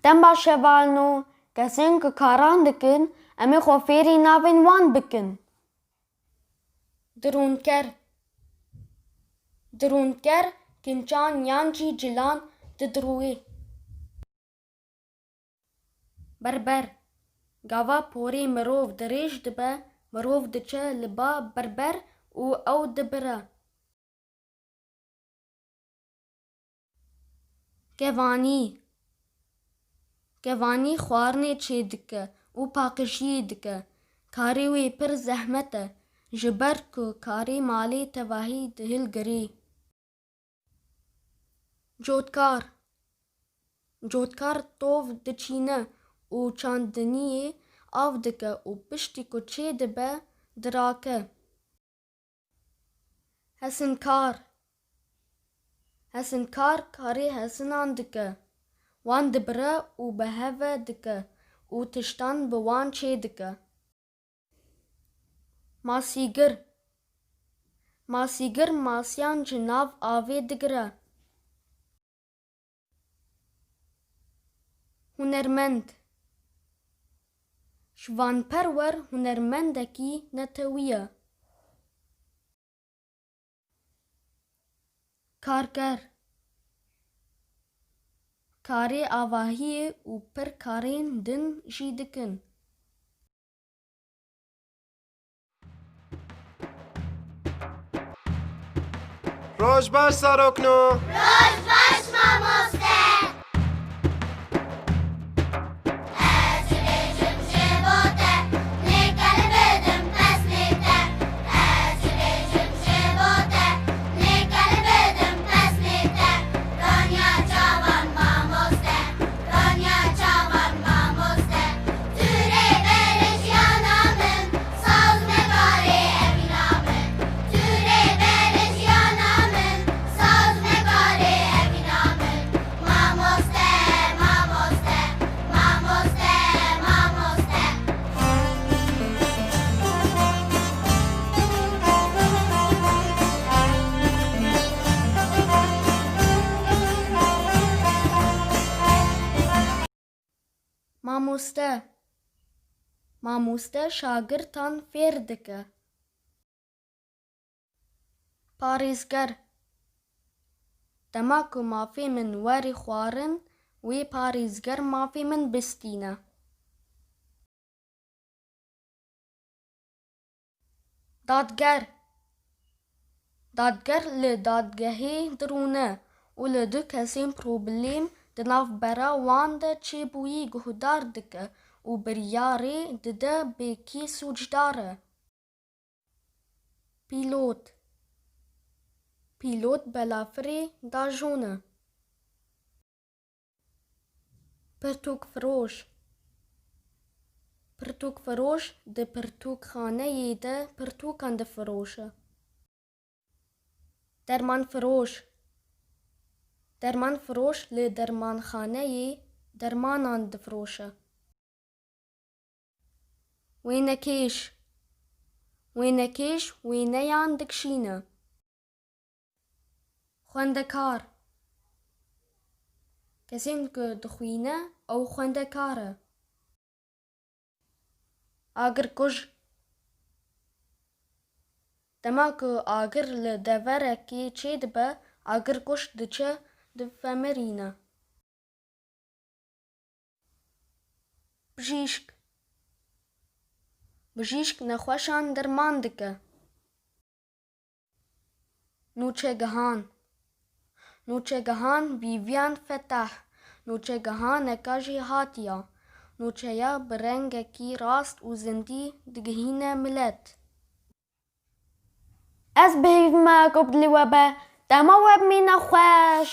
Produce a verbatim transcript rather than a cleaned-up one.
Dem baş hevalno, kesên ku karan dikin, em ê xwe fêrî navên wan bikin. Dirûnker. Dirûnker kinçan yan jî cilan didirûyê. Berber. Gava porê mirov dirêj dibe, mirov diçe li ba berber û ew dibire. Kevanî. Kevanî xwarinê çêdike û paqijiyê dike. Karê wê pir zehmet e, ji ber ku karê malê tevahî dihilgirê. Cotkar. Cotkar tov diçîne û çandiniyê av dike û piştî ku çêdibe, dirake. Hesinkar. Hesinkar karê hesinan dike. Wan dibire û bi hev ve dike û tiştan bi wan çêdike. Masîgir. Masîgir masiyan ji nav avê digire. Hunermend. Şivanperwer hunermendekî netewî ye. Karker. Karê avahiyê û pir karên din jî dikin. Roj baş, zarokno. Roj baş, mamoste. Ez dibêjim ji bo te, nêkel bidim pesnê te. Ez dibêjim ji bo te, nêkel bidim pesnê te. Ronya çavan, mamoste. Ronya çavan, mamoste. Tu rêberê jiyana min, saznekarê evîna min. Tu rêberê jiyana min, saznekarê evîna min. Mamoste, mamoste, mamoste, mamoste. Mamoste. Mamoste şagirtan fêr dike. Parêzger. Dema ku mafê min werî xwarin, wê parêzger mafê min bistîne. Dadger. Dadger li dadgehê dirûne û li du kesên problêm di navbera wan de çêbûyî guhdar dike û biryarê dide bê kî sûcdar e. Pîlot. Pîlot belafirê dajon e. Pirtûkfiroş. Pirtûkfiroş di pirtûkxaneyê de pirtûkan difiroşe. Dermanfiroş. Dermanfiroş li dermanxaneyê dermanan difiroşe. Wênekêş. Wênekêş wêneyan dikişîne. Xwendekar. Kesên ku dixwîne, ew xwendekar e. Agirkuj. Dema ku agir li deverekê çêdibe, agirkuj diçe divemirîne. Bijîşk. Bijîşk nexweşan derman dike. Nûçegihan. Nûçegihan vîviyan fetah. Nûçegihaneka jêhatî ya. Nûçeya bi rengekî rast û zindî digihîne milet. Ez bi hêvî me ku bi dilê we be. Dema we bimîne xweş.